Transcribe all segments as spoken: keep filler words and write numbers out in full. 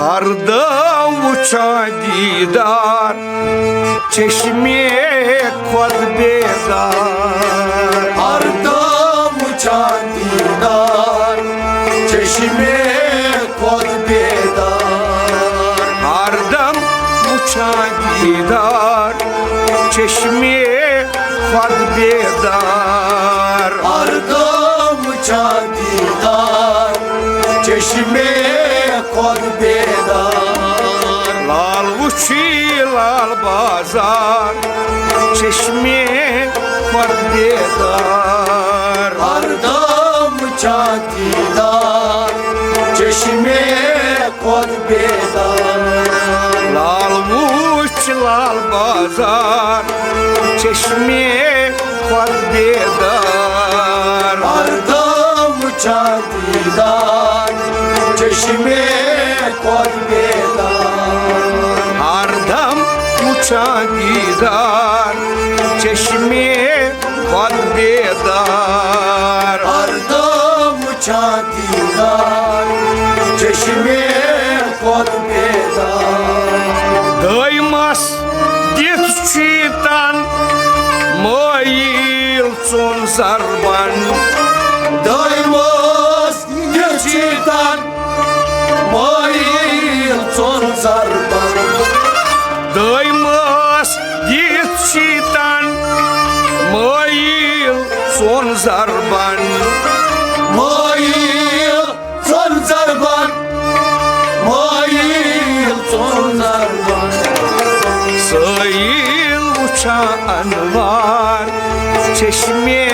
ہردم وُچھان دیدار چشمے خود بیدار۔ ہردم وُچھان دیدار چشمے خود بیدار۔ ہردم وُچھان دیدار چشمے خود بیدار۔ ہردم وُچھان دیدار چشمے خود بیدار۔ لال وُچھی لال بازار چشمے خود بیدار۔ ہردم وُچھان دیدار چشمے خود بیدار۔ لال وُچھ لال بازار چشمے خود بیدار۔ ہردم وُچھان دیدار چشمے خود بیدار۔ ہردم وُچھان دیدار چشمے خود بیدار۔ ہردم وُچھان دیدار چشمے خود بیدار۔ دٲیمس دِتھ چھی تن مٲیِل ژوٚن ضربن۔ دٲیمس دِتھ چھی تن مٲیِل ژوٚن ضربن۔ دٲیمس دِتھ چھی تن مٲیِل ژوٚن ضربن۔ مٲیِل ژوٚن ضربن۔ مٲیِل ژوٚن ضربن۔ سٲیِل وُچھان انوار چشمے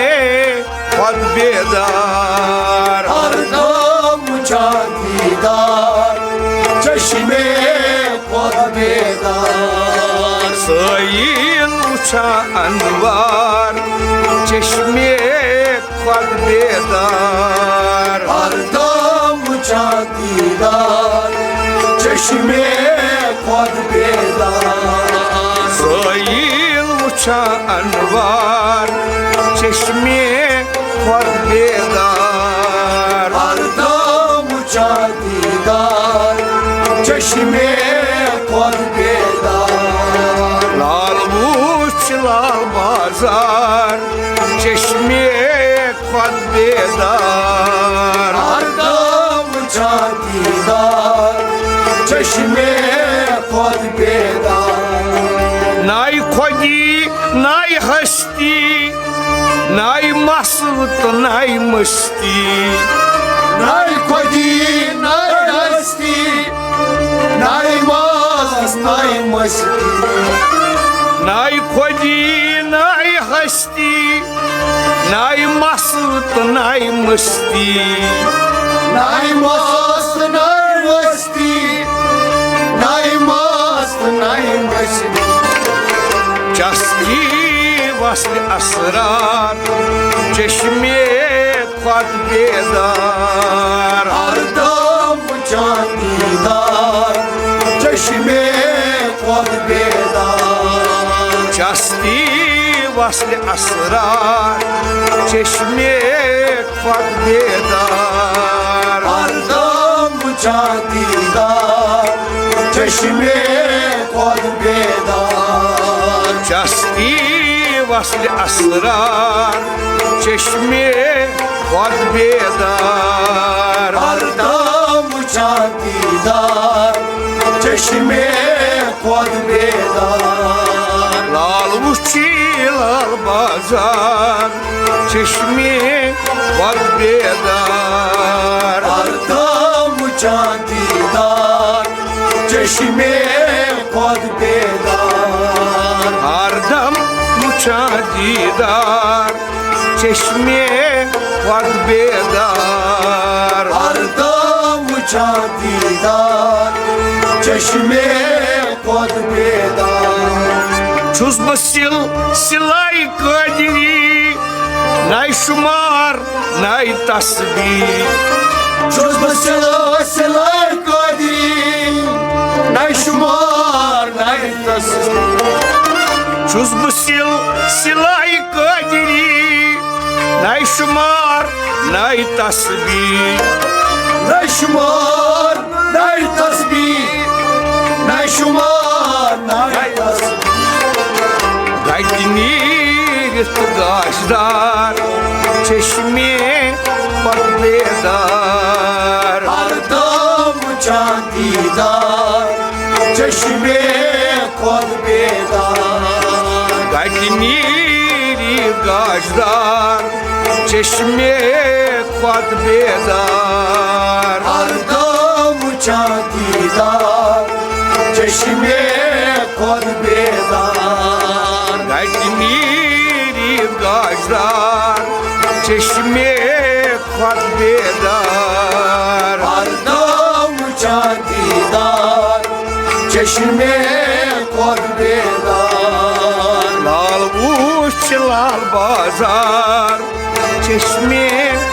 خود بیدار۔ ہردم وُچھان دیدار چشمے خود بیدار۔ سٲیِل وُچھان انوار چشمے خود بیدار۔ ہردم وُچھان دیدار چشمے خود بیدار۔ سٲیِل وُچھان انوار چشمے خود بیدار۔ ہردم وُچھان دیدار چشمے خود بیدار۔ لال وُچھ لال بازار چشمے خود بیدار۔ ہردم وُچھان دیدار چشمے خود بیدار۔ ناے خودی ناے ہستی، ناے مسل تہٕ ناے مستی۔ ناے خودی ناے ہستی، ناے مسل ناے مستی۔ ناے خودی ناے ہستی، ناے مسل تہٕ ناے مستی۔ ناے مسل ناے مستی، ناے مسل ناے مستی۔ چستی وصل اسرار چشمے خود بیدار۔ ہردم وُچھان دیدار چشمے خود بیدار۔ چستی وصل اسرار چشمے خود بیدار۔ ہردم وُچھان دیدار چشمے خود بیدار۔ چستی وصل اسرار چشمے خود بیدار۔ ہردم وُچھان دیدار چشمے خود بیدار۔ لال وُچھی لال بازار چشمے خود بیدار۔ ہردم وُچھان دیدار چشمے خود بیدار۔ ہردم وُچھان دیدار چشمے خود بیدار۔ ہردم وُچھان دیدار چشمے خود بیدار۔ چھُس بہٕ سِل سِلٲے قٲدری، ناے شُمار ناے تسبیح۔ چھُس بہٕ سِلٲے سِلٲے قٲدری، ناے شُمار ناے تسبیح۔ چھُس بہٕ سِل سِلٲے قٲدری، ناے شُمار ناے تسبیح۔ ناے شُمار ناے تسبیح، گاشدار، چشمے خود بیدار۔ ہر دم وچھان دیدار، چشمے خود بیدار۔ گٹہِ نیری گاشدار، چشمے خود بیدار۔ ہر دم وچھان دیدار، چشمے خود بیدار۔ گٹہِ نیری گاشدار، چشمے خود بیدار۔ ہر دم وچھان دیدار، چشمے خود بیدار۔ لال وُچھ لال بازار، چشمے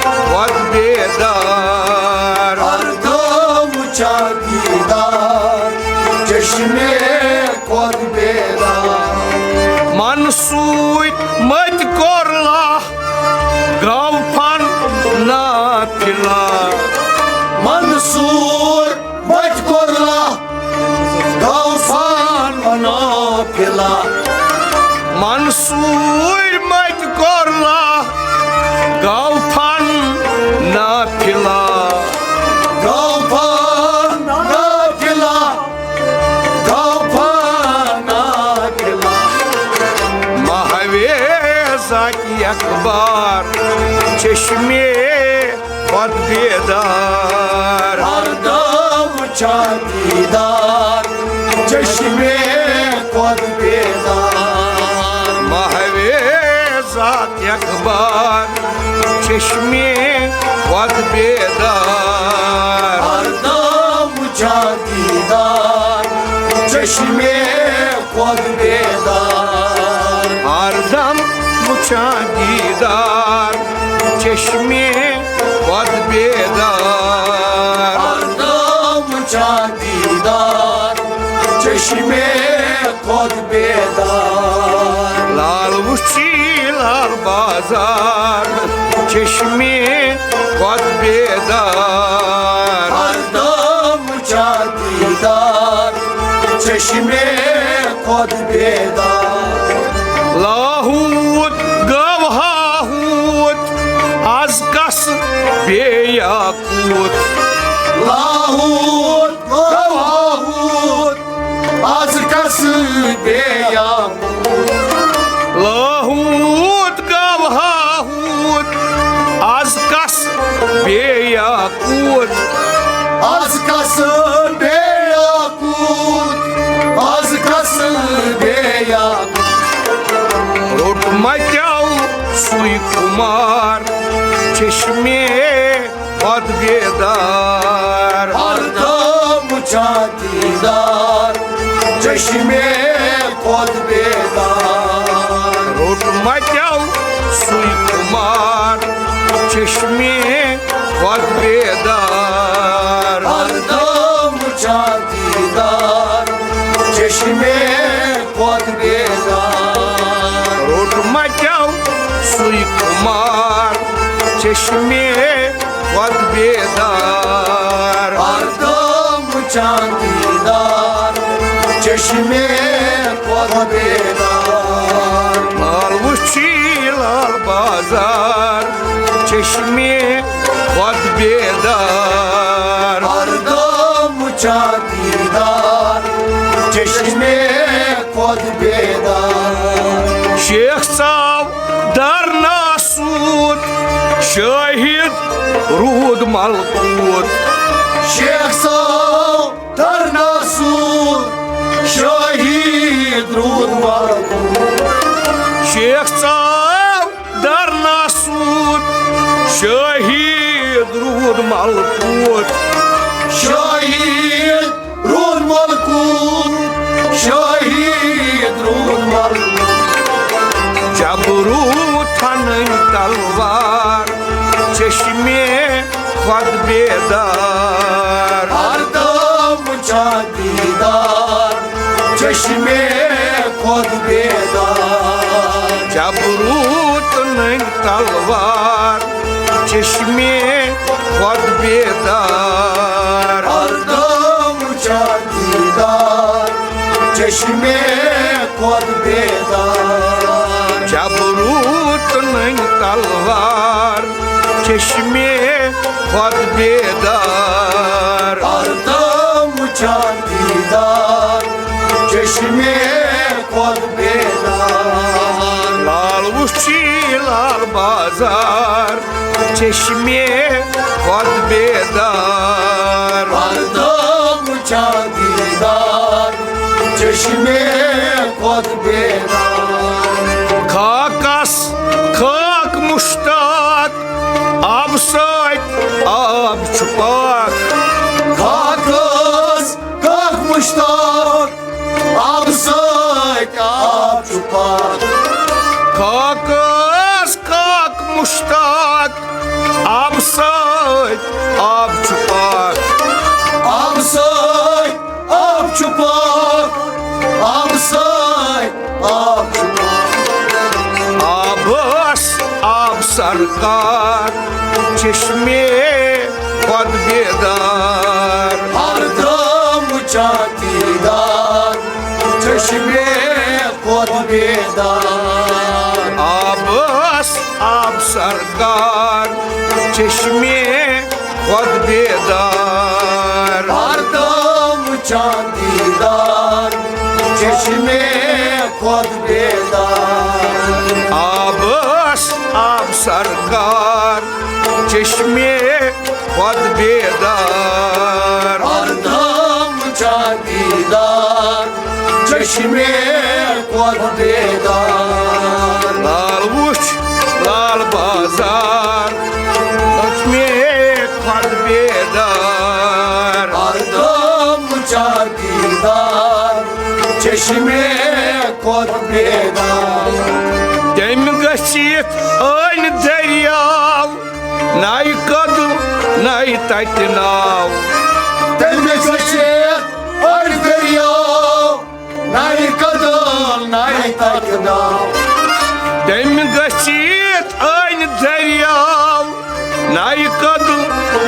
خود بیدار۔ ہر دم وچھان دیدار، چشمے خود بیدار۔ من سۭتۍ مٔتۍ کوٚر لاہ، گوٚو فن نافلہ۔ منصور مٔتۍ کوٚر لاہ، گوٚو فن نافلہ۔ منصور مٔتۍ کوٚر لاہ، گوٚو فن نافلہ۔ گوٚو فن نافلہ، گوٚو فن نافلہ۔ محویزک اخبار، چشمے خود بیدار۔ ہر دم وچھان دیدار، چشمے خود بیدار۔ محویزک اخبار، چشمے خود بیدار۔ ہر دم وچھان دیدار، چشمے خود بیدار۔ ہر دم وچھان دیدار، چشمے خود بیدار۔ ہر دم وچھان دیدار، چشمے خود بیدار۔ لال وُچھی لال بازار، چشمے خود بیدار۔ ہر دم وچھان دیدار، چشمے خود بیدار۔ لاہوت گوٚو ہاہوت، از کس بے یاقوت۔ لاہوت گوٚو ہاہوت، از کس بے یاقوت۔ لاہوت گوٚو ہاہوت، از کس بے یاقوت۔ از کس بے یاقوت، از کس بے یاقوت۔ روٚٹ مَتیو سُے خُمار، چشمے خود بیدار۔ ہر دم وچھان دیدار، چشمے خود بیدار۔ روٚٹ مَتیو سُے خُمار، چشمے خود بیدار۔ ہر دم وچھان دیدار، چشمے خود بیدار۔ روٚٹ مَتیو سُے خُمار، چشمے خود بیدار۔ ہر دم وچھان دیدار، چشمے خود بیدار۔ لال وُچھی لال بازار، چشمے خود بیدار۔ ہر دم وچھان دیدار، چشمے خود بیدار۔ شیخ ژاو در ناسوت، شاہد روٗد ملکوت۔ شیخ ژاو در ناسوت، شاہد روٗد ملکوت۔ شیخ ژاو در ناسوت، شاہد روٗد ملکوت۔ شاہد روٗد ملکوت، شاہد روٗد ملکوت۔ جبروت ہنٕنۍ تلوار، چشمے خود بیدار۔ ہر دم وچھان دیدار، چشمے خود بیدار۔ جبروت ہنٕنۍ تلوار، چشمے خود بیدار۔ ہر دم وچھان دیدار، چشمے خود بیدار۔ جبروت الوار، چشمے خود بیدار۔ ہردم وچھان دیدار، چشمے خود بیدار۔ لال وچھی لال بازار، چشمے خود بیدار۔ ہردم وچھان دیدار، چشمے خود بیدار۔ خاکس خاک مشتاق، آب سۭتۍ آب چھُ پاک۔ خاکس خاک مشتاق، آب سۭتۍ آب چھُ پاک۔ خاکس خاک مشتاق، آب سۭتۍ آب چھُ پاک۔ آب سۭتۍ آب چھُ پاک، آب سۭتۍ آب چھُ پاک۔ آبس آب سرکار، چشمے خود بیدار۔ ہردم وچھان دیدار، چشمے خود بیدار۔ آبس آب سرکار، چشمے خود بیدار۔ ہردم وچھان دیدار، چشمے خود بیدار۔ آبس آب سرکار، چشمے خود بیدار۔ ہردم وچھان دیدار، چشمے خود بیدار۔ لال وچھ لال بازار، چشمے خود بیدار۔ ہردم وچھان دیدار، چشمے خود بیدار۔ تٔمۍ گٔژھِتھ أنۍ دٔریاو، نَے کٔدٕل نَے تَتہِ ناو۔ تٔمۍ گٔژھِتھ أنۍ دٔریاو، نَے کٔدٕل نَے تَتہِ ناو۔ تٔمۍ گٔژھِتھ أنۍ دٔریاو، نَے کٔدٕل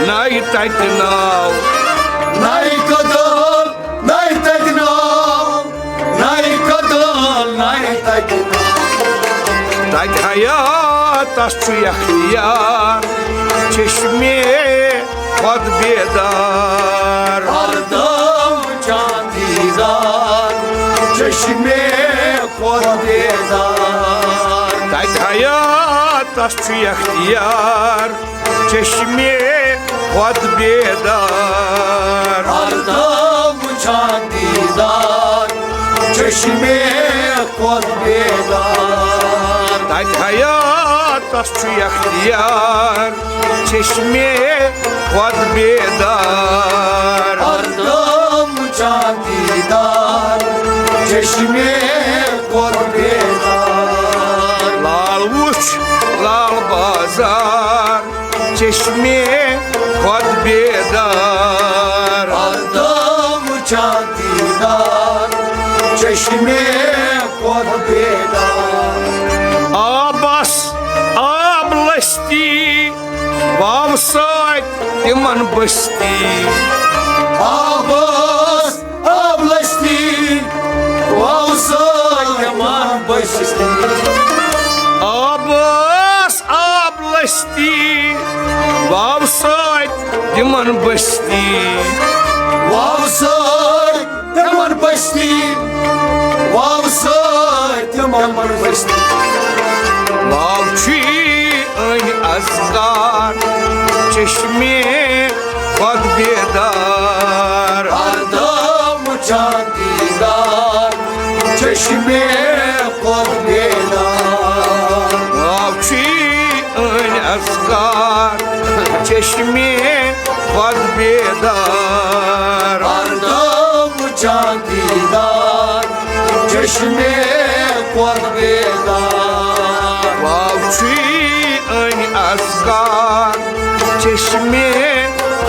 نَے تَتہِ ناو۔ نَے کٔدٕل نَے تَتہِ ناو، نَے کٔدٕل نَے تَتہِ ناو۔ تَتہِ حیاتس چھُ اختیار، چشمے خود بیدار۔ ہردم وچھان دیدار، چشمے خود بیدار۔ تَتہِ حیاتس چھُ اختیار، چشمے خود بیدار۔ ہردم وچھان دیدار، چشمے خود بیدار۔ تَتہِ حیاتس چھُ اختیار، چشمے خود بیدار۔ ہردم وچھان دیدار، چشمے خود بیدار۔ لال وچھ لال بازار، چشمے خود بیدار۔ ہردم وچھان دیدار، چشمے خود بیدار۔ آبس آب لستی، واو سۭتۍ تِمن بستی۔ آبس آب لستی، واو سۭتۍ تِمن بستی۔ آبس آب لستی، واو سۭتۍ تِمن بستی۔ واو سۭتۍ تِمن بستی، واو سۭتۍ تِمن بستی۔ واو چھُ أنۍ اذکار، چشمے خود بیدار۔ ہردم وچھان دیدار، چشمے خود بیدار۔ واو چھُ أنۍ اذکار، چشمے خود بیدار۔ ہردم وچھان دیدار، چشمے خود بیدار۔ واو چھُ أنۍ اذکار، چشمے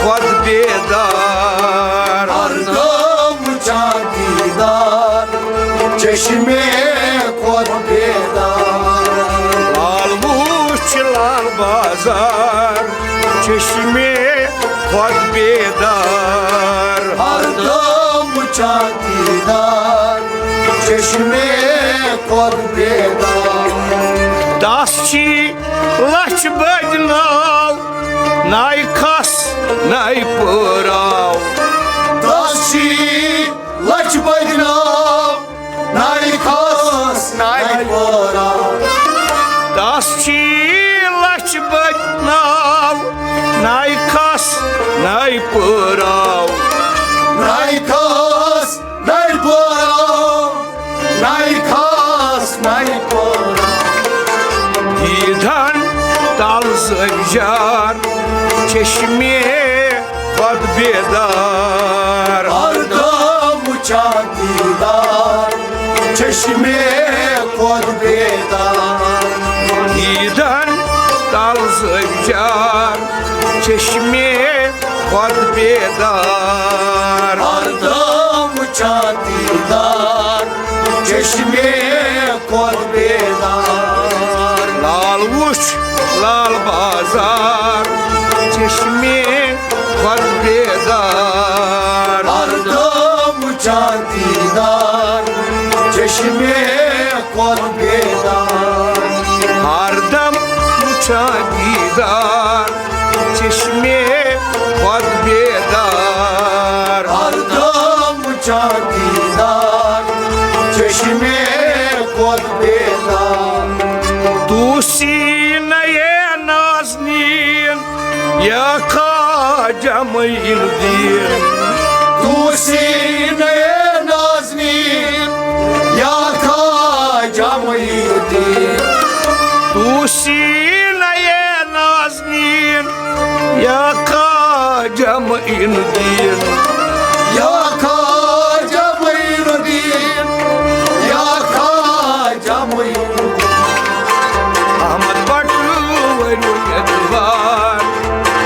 خود بیدار۔ ہردم وچھان دیدار، چشمے خود بیدار۔ لال وچھ لال بازار، چشمے خود بیدار۔ ہردم وچھان دیدار، چشمے خود بیدار۔ دس چھی لچھ بٔدۍ ناو، نَے کھس نَے پٲراو۔ تس چھی لچھ بٔدۍ ناو، نَے کھس نَے پٲراو۔ تس چھی لچھ بٔدۍ ناو، نَے کھس نَے پٲراو۔ نَے کھس نَے پٲراو، نَے کھس نَے پٲراو۔ دیدن تل زٲوۍ جار، چشمے خود بیدار۔ ہردم وٕچھان دیدار، چشمے خود بیدار۔ دیدن تل زٲوۍ جار، چشمے خود بیدار۔ ہردم وٕچھان دیدار، چشمے خود بیدار۔ لال وٕچھ لال بازار، چشمے خود بیدار۔ ہردم وٕچھان دیدار، چشمے خود بیدار۔ ہردم وٕچھان دیدار، چشمے خود بیدار۔ ہردم وٕچھان دیدار، چشمے خود بیدار۔ تو سینہ نازنین، یا خواجہ معین الدین۔ تو سینہ نازنین، یا خواجہ معین الدین۔ تو سینہ نازنین، یا خواجہ معین الدین۔ یا خواجہ معین الدین، یا خواجہ معین الدین۔ احمد بٹہٕ وٲرۍ وُمیدوار،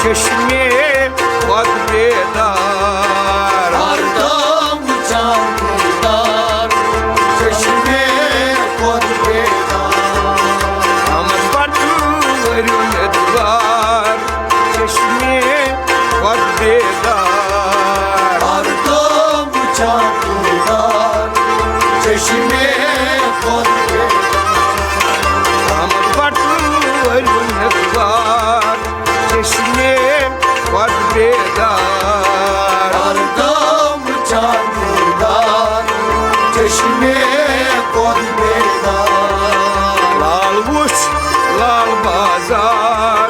چشمے خود بیدار۔ ہردم وٕچھان دیدار، چشمے خود بیدار۔ احمد بٹہٕ وٲرۍ وُمیدوار، چشمے خود بیدار۔ ہردم وٕچھان دیدار، چشمے خود بیدار۔ احمد بٹہٕ وٲرۍ وُمیدوار، چشمے خود بیدار۔ ہردم وٕچھان دیدار، چشمے خود بیدار۔ لال وٕچھ لال بازار،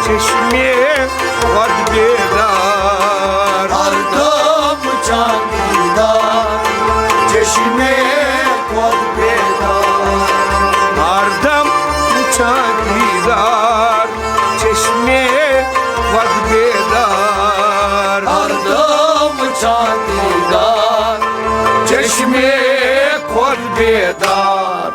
چشمے خود بیدار۔ ہردم وٕچھان دیدار، چشمے خود بیدار۔ ہردم وٕچھان دیدار، چشمے خود بیدار۔ ہردم وٕچھان دیدار، چشمے خود بیدار۔